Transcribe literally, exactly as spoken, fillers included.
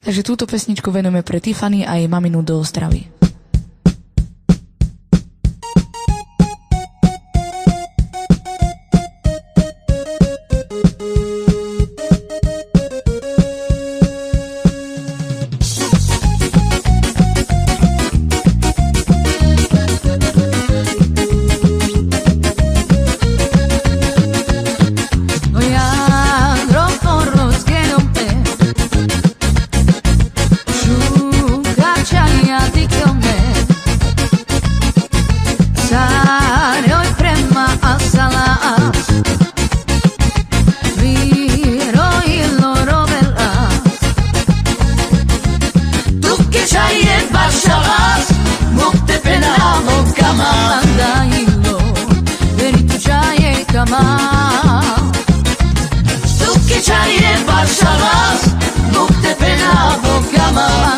Tažže túto pesničku venujeme pre Tiffany a jej maminu do Ostravy. Šukar čaja dikljom me, sar joj prema a salas. Viro ilo rovelas. Tuke čaje bašalas, muk te phenavo kama. Landa ilo, veri tu čaje kama. Tuke čaje bašalas, muk te phenavo kama.